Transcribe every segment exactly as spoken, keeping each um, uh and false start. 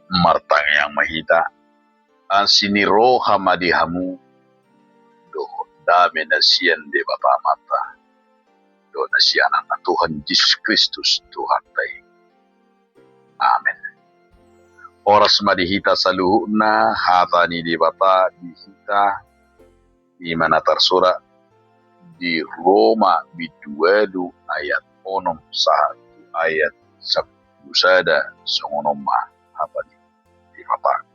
Martangiang ma hita. Asi ni roha ma di hamu dohot dame na sian Debata Amanta dohot na sian Anakna Tuhan Jesus Kristus Tuhanta i. Amen. Horas ma di hita saluhutna. Hata ni Debata di hita i ma na tarsurat di Roma bindu ualu ayat onom sahat tu ayat sampulu sada. Songon on ma hata ni Debata.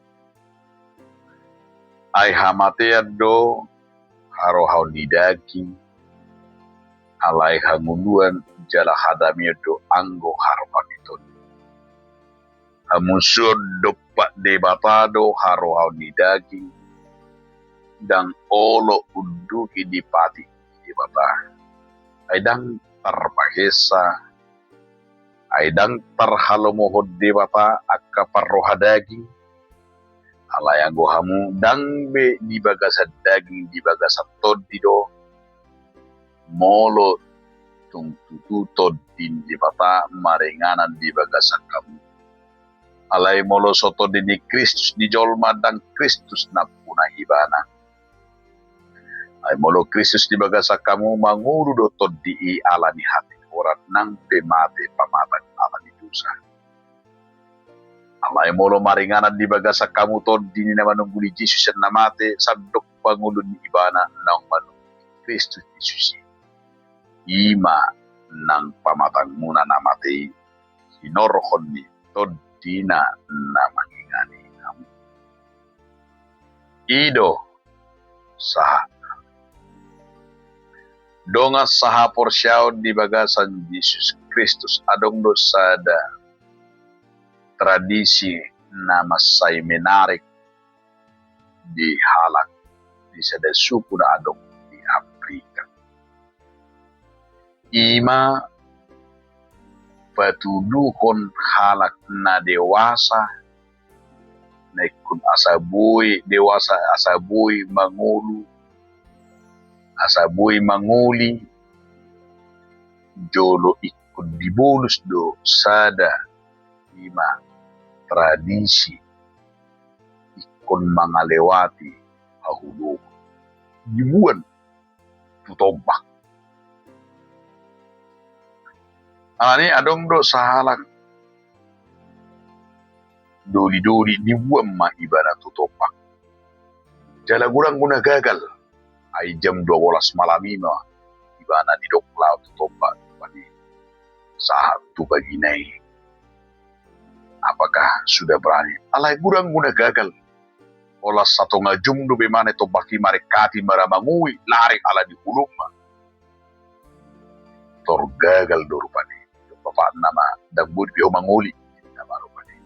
Ai hamatean do harohaon ni daging, alai hangoluan jala hadameon do anggo harohaon ni tondi. Hamusuon dompak Debata do harohaon ni daging, ndang olo unduki dipatik Debata. Ai ndang tarpahesa, ai ndang tarhalomohon Debata angka parroha daging. Alai anggo hamu ndang be di bagasan daging, di bagasan tondi do. Molo tung tutu tondi ni Debata maringanan di bagasan hamu. Alai molo so tondi ni Kristus di jolma, ndang Kristus nampuna ibana. Ai molo Kristus di bagasan hamu, mangolu do tondi i ala ni hatigoran nang pe mate pamatang ala ni dosa. Alai molo maringanan di bagasan hamu tondi ni na manungguli Jesus sian na mate, sandok pangoluon ni ibana naung manungguli Kristus Jesus i. I ma nang pamatangmuna na mate i, hinorhon ni tondina na mangingani hamu. I do sahatna. Dongan sahaporseaon di bagasan Jesus Kristus, adong do sada tradisi na mansai menarik di halak di sada suku na adong di Afrika. I ma patuduhon halak na dewasa, na ingkon asa boi dewasa, asa boi mangolu, asa boi mangoli, jolo ingkon dibolus do sada, i ma tradisi ingkon mangalewati haholomon, diboan tu tombak. Alani adong do sahalak doli-doli, diboan ma ibana tu tombak. Jala godang guna gagal, ai jam dua bolas malam i ma ibana didok laho tu tombak, rupani sahat tu bagina i. Apakah sudah berani? Alai godang guna gagal. Holan satonga jum do be ibana di tombak i marengkati, mara mangui, lari ala ni holom ma. Tor gagal do rupani. Bapakna ma, ndang boi be ho mangoli, ninna ma rupani.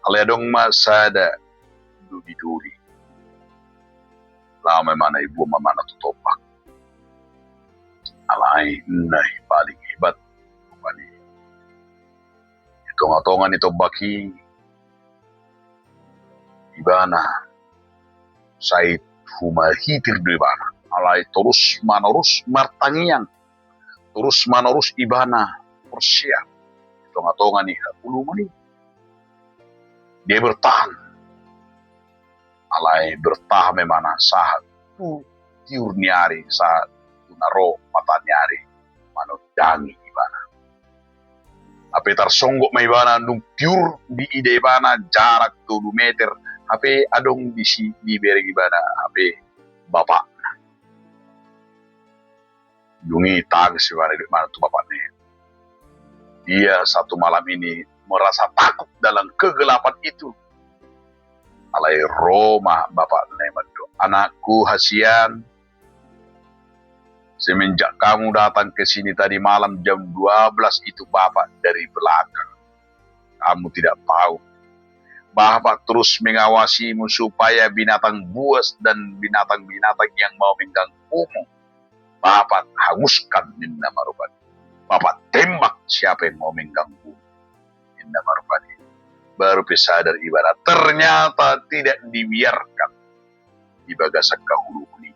Alai adong ma sada doli-doli, laho ma ibana, iboan ma ibana tu tombak. Alai na paling hebat rupani, di tonga-tonga ni tombak i ibana sai humahitir do ibana. Alai torus manorus martangiang, torus manorus ibana porsea di tonga-tonga ni haholomon i. Dia bertahan. Alai bertahan ma ibana sahat tu tiur ni ari, sahat tu na ro mata ni ari manondangi ibana. Hape tarsonggot ma ibana, dung tiur diida ibana jarak tolu meter, hape adong disi dibereng ibana hape bapakna. Dung i tangis ibana, didok ibana tu bapakna i, dia satu malam ini merasa takut dalam kegelapan itu. Alai ro ma bapakna i mandok, "Anakku, hasian, semenjak kamu datang ke sini tadi malam jam dua belas itu, Bapak dari belakang. Kamu tidak tahu. Bapak terus mengawasimu supaya binatang buas dan binatang-binatang yang mau mengganggumu, Bapak hanguskan," ninna ma rupani. "Bapak tembak siapa yang mau mengganggu," ninna ma rupani. Baru pe sadar ibana, ternyata tidak dibiarkan di bagasan haholomon i.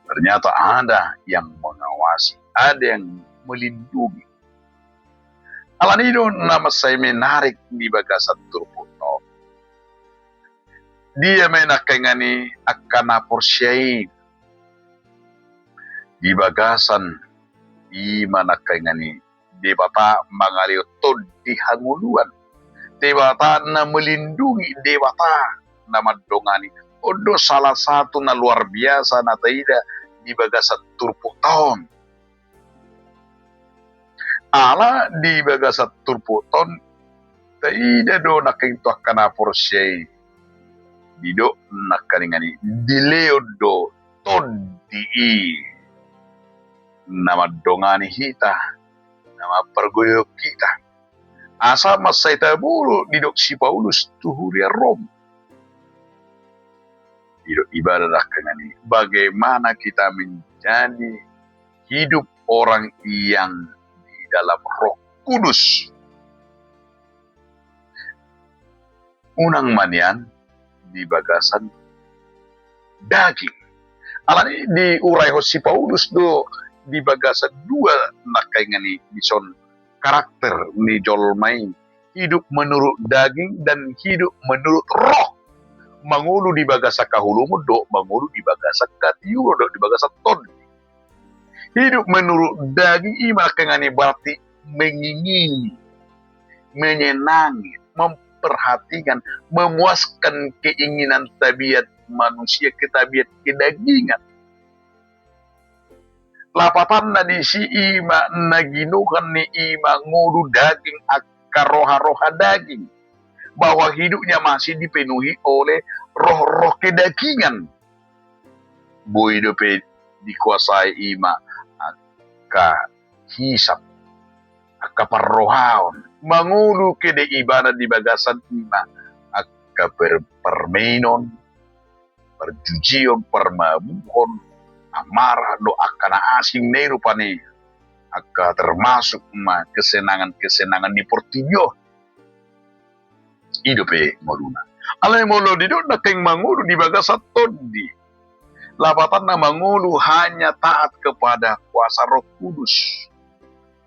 Ternyata ada yang mengawasi, ada yang melindungi. Alani do na mansai menarik di bagasan turpukta on. Dia ma nangkaningan i angka na porsea i di bagasan i ma nangkaningan i Debata mangalehon tondi hangoluan. Debata na melindungi, Debata na mandongani. On do salah satu na luar biasa na taida di bagasan turpukta on. Ala di bagasan turpukta on taida do nangkaningan tu angka na porsea i, didok nangkaningan i dilehon do tondi i na mandongani hita, na mampargoyahon hita. Asa mansai tabolus, didok si Paulus tu huria Rom. Didok ibana nangkaningan i, bagaimana kita menjadi hidup orang yang di dalam Roh Kudus. Unang ma nian di bagasan daging. Alani diuraihon si Paulus do di bagasan dua nangkaningan i dison karakter ni jolma i, hidup menurut daging dan hidup menurut roh. Mangolu di bagasan haholomon dohot mangolu di bagasan hatiuron dohot di bagasan tondi. Hidup menurut daging i ma nangkaningan i berarti mengingini, menyenangi, memperhatikan, memuaskan keinginan tabiat manusia, ke tabiat kedagingan. Lapatanna disi i ma na ginohan ni i mangolu daging angka roha-roha daging, bahwa hidupnya masih dipenuhi oleh roh-roh kedagingan. Boi dope dikuasai i ma angka hisap, angka parrohaon. Mangolu kede ibana di bagasan i ma angka per-, permainon, parjujion, parmabuhon, amarah dohot angka na asing na i rupani, angka termasuk ma kesenangan-kesenangan ni portibi on. I dope ngoluna. Alai molo didok nangkaningan mangolu di bagasan tondi, lapatanna mangolu hanya taat kepada kuasa Roh Kudus.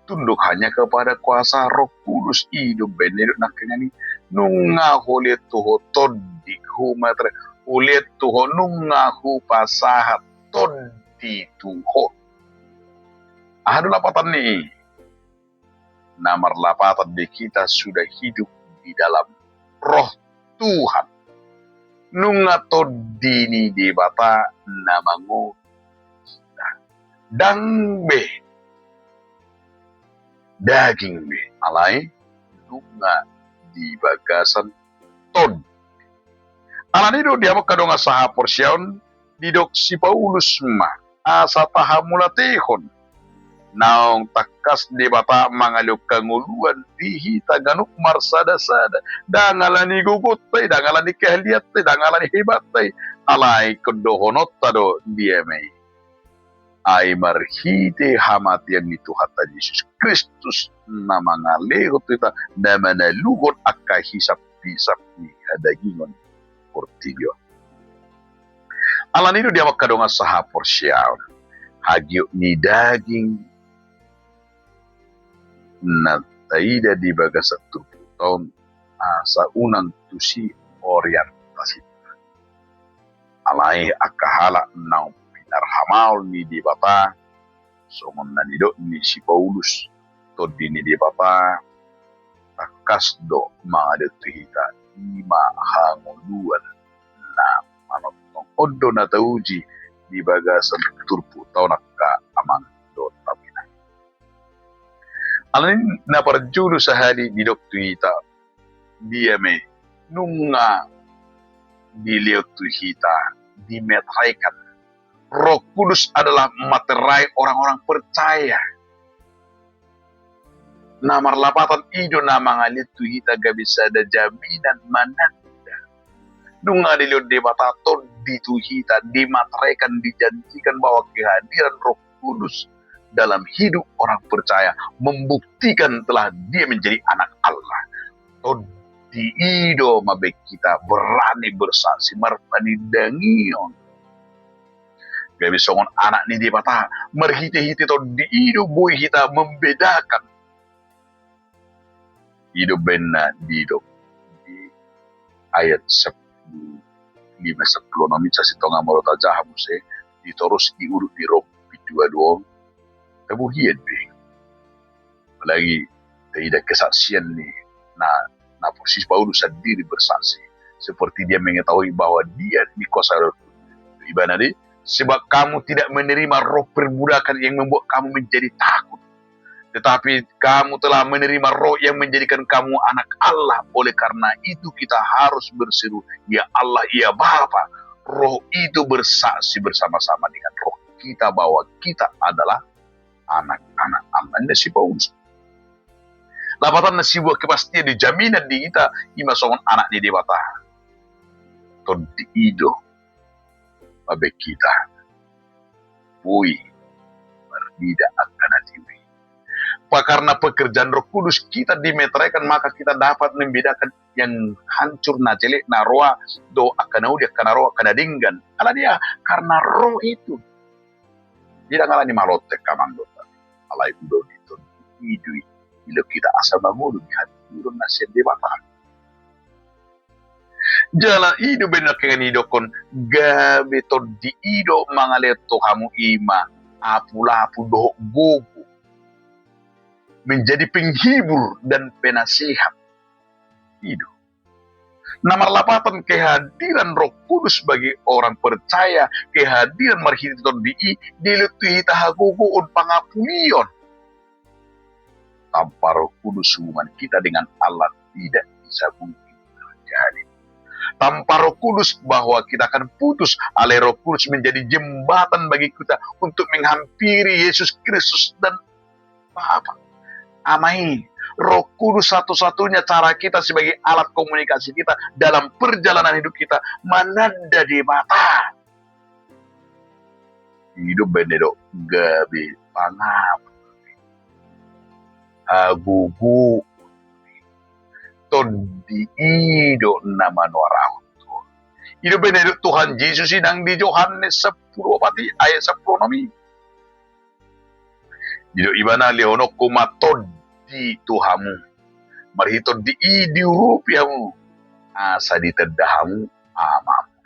Tunduk hanya kepada kuasa Roh Kudus. I do umbahen na didok nangkaningan i, nunga hulehon tu ho tondi, humeteraikan, hulehon tu ho, nunga hupasahat tondi tu ho. Aha do lapatan ni i? Na marlapatan do hita sudah hidup di dalam Roh Tuhan. Nunga tondi ni Debata na mangolu hita. Ndang be daging be, alai nunga di bagasan tondi. Alani do di hamu angka dongan sahaporseaon, didok si Paulus ma, asa tahamauliatehon. Naung tangkas Debata mangalehon hangoluan di hita ganup marsadasada. Ndang alani gogonta i, ndang alani keahlianta i, ndang alani hebatta i. Alai dohononta do dia ma i. Ai marhite hamatean ni Tuhanta Jesus Kristus na mangalehon tu hita, na manaluhon angka hisap-hisap ni hadagingon portibi on. Alani do di hamu angka dongan sahaporseaon, hagiot ni daging na taida di bagasan turpukta on, asa unang tusi orientasinta. Alai angka halak naung pinarhamaol ni Debata, songon na nidok ni si Paulus, tondi ni Debata tangkas do mangalehon tu hita, i ma hangoluan na manongtong. On do na tauji di bagasan turpukta on angka amang dohot inang. Alani na parjolo sahali didok tu hita, dia ma i, nunga dilehon tu hita, dimeteraikan. Roh Kudus adalah meterai orang-orang percaya. Na marlapatan i do na mangalehon tu hita gabe sada jaminan mananda. Nunga dilehon Debata tondi tu hita, dimateraikan, dijanjikan bahwa kehadiran Roh Kudus dalam hidup orang percaya membuktikan telah dia menjadi anak Allah. Tondi i do mambahen hita berani bersaksi, marpanindangion gabe songon anak ni Debata. Marhitehite tondi i do boi hita membedakan I do umbahen na didok di ayat sampulu lima, sampulu onom i, sasintongna molo tajaha muse, ditorus di ulu di Rom pidua dua on, tabuhian be. Apalagi taida kesaksian ni na, na porsi Paulus sandiri bersaksi, seperti dia mengetahui bahwa dia dikuasai oleh Roh Kudus. Ibana di, sebab kamu tidak menerima roh perbudakan yang membuat kamu menjadi takut, tetapi kamu telah menerima Roh yang menjadikan kamu anak Allah. Oleh karena itu kita harus berseru, "Ya Allah, ya Bapa." Roh itu bersaksi bersama-sama dengan roh kita bahwa kita adalah anak-anak Allah. Inda si Paulus. Lapatanna, sebuah kepastian di jaminan di hita, ima songon anak ni Debata. Tondi i do mambahen hita boi marnida angka na tio i. Karena pekerjaan Roh Kudus kita dimeteraikan, maka kita dapat membedakan yang hancur, na jelek, na roa, dohot angka na uli, angka na ro, angka na denggan. Alani aha? Karena Roh itu. Ndang alani malotek amang dohot inang. Alai ulaon ni Tondi i do i, dilo hita asa mangolu di hatiuron na sian Debata. Jala i do umbahen nangkiningan didokkon, gabe Tondi i do mangalehon tu hamu ima apulapu dohot gogo, menjadi penghibur dan penasehat. I do na marlapatan kehadiran Roh Kudus bagi orang percaya, kehadiran marhite Tondi i dilehon tu hita hagogoon, pangapulion. Tanpa Roh Kudus hubungan kita dengan Allah tidak bisa mungkin terjadi. Tanpa Roh Kudus, bahwa kita akan putus, alai Roh Kudus menjadi jembatan bagi kita untuk menghampiri Yesus Kristus dan Bapa. Ama i, Roh Kudus satu-satunya cara kita sebagai alat komunikasi kita dalam perjalanan hidup kita mananda Debata. I do umbahen na didok gabe pangapul, hagogoon. Tondi i do na manuarahon. I do umbahen na didok Tuhan Jesus i nang di Johannes sampulu opat i ayat sampulu onom i. Didok ibana, lehononku ma Tondi tu hamu. Marhite Tondi i diurupi hamu, asa ditanda hamu Amamu.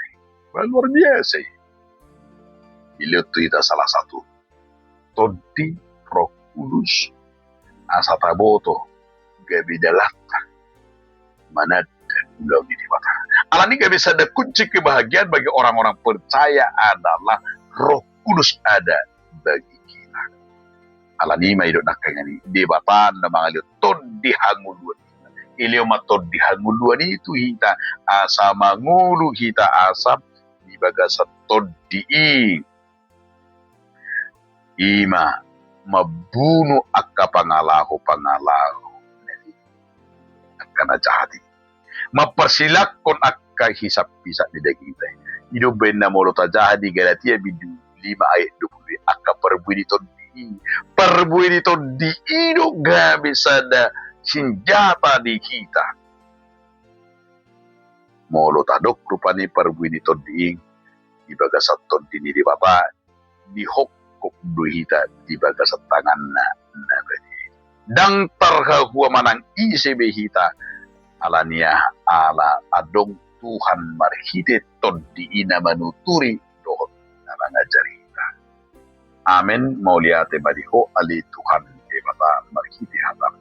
Bah, luar biasa i. Dilehon tu hita salah satu Tondi, Roh Kudus, asa taboto gabe dalanta mananda ulaon ni Debata. Alani i gabe sada kunci kebahagiaan bagi orang-orang percaya adalah Roh Kudus ada bagi kita. Alani i ma didok nangkiningan i, Debata na mangalehon Tondi hangoluan i. Dilehon ma Tondi hangoluan i tu hita, asa mangolu hita, asa di bagasan Tondi i, ima mambunu angka pangalaho-pangalaho, angka na jahat i, mamparsilanghon angka hisap-hisap ni dagingta i. I do umbahen na molo tajaha di Galatia bindu lima ayat dua pulu i, angka parbue ni Tondi i. Parbue ni Tondi i do gabe sada sinjata di hita. Molo tadok rupani parbue ni Tondi i di bagasan Tondi ni Debata, dihophop do hita di bagasan tanganna na badia i. Ndang tarhahua manang ise be hita, alani aha? Ala adong Tuhan marhite Tondi i na manuturi dohot na mangajari hita. Amen. Mauliate ma di Ho ale Tuhan Debata marhite hataM.